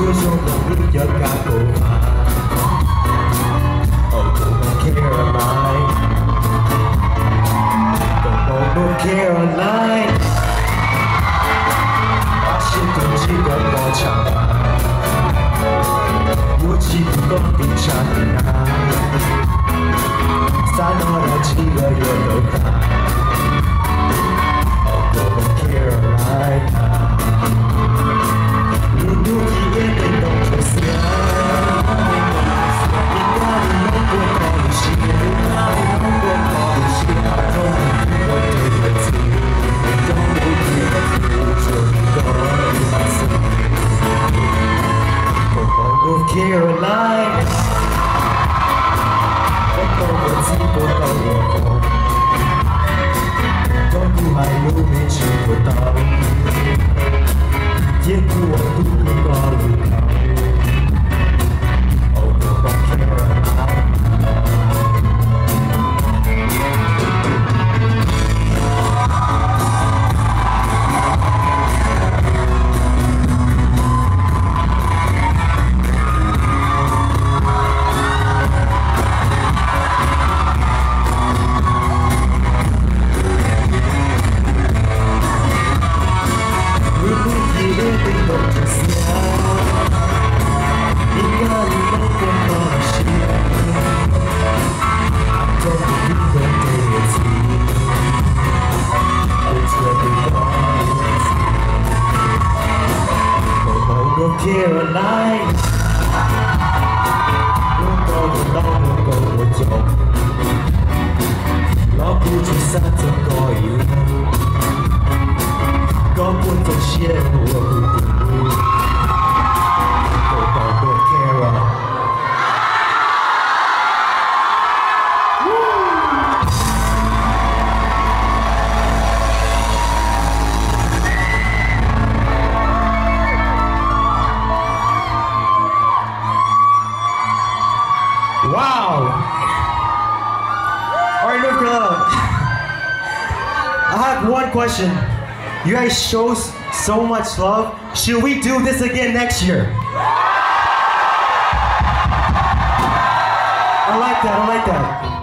Kuv zoo nkaus li cov kab kaum vas hauv North Carolina, hauv North Carolina. Washington tsis koj koj tshaj, yuav tsis tus koj tus tshaj li na. Xav no dag tsis koj yuav tau tas hauv North Carolina. Lub hnub thib ib tej ntoo tsuas xiab, ib kab li noob puag tau lub siab, ib kab li noob puag tau lub siab, rau tus ua tus yawm txiv, rau tus ua tus tsuas koj ib xwb. Hauv North Carolina, koj tau ua txiv puas tau ua vauv, rau kuv hais lub me ntsis puas tau, cia kuv ua tub rau koj lub plawv. Hauv North Carolina. Lub hnub thib ib tej ntoo tsuas xiab, ib kab li noob puag tau lub siab, rau tus ua tus yawm txiv, tus tsuas tus koj ib xwb. Hauv North Carolina, lub kaus ua tau lub kaus ua caum, los kuv tsis xav txog koj ib leeg, koj puas txaus siab ua kuv tus hlub. Hauv North Carolina. Wow. All right, North Carolina. I have one question. You guys show s- so much love. Should we do this again next year? I like that. I like that.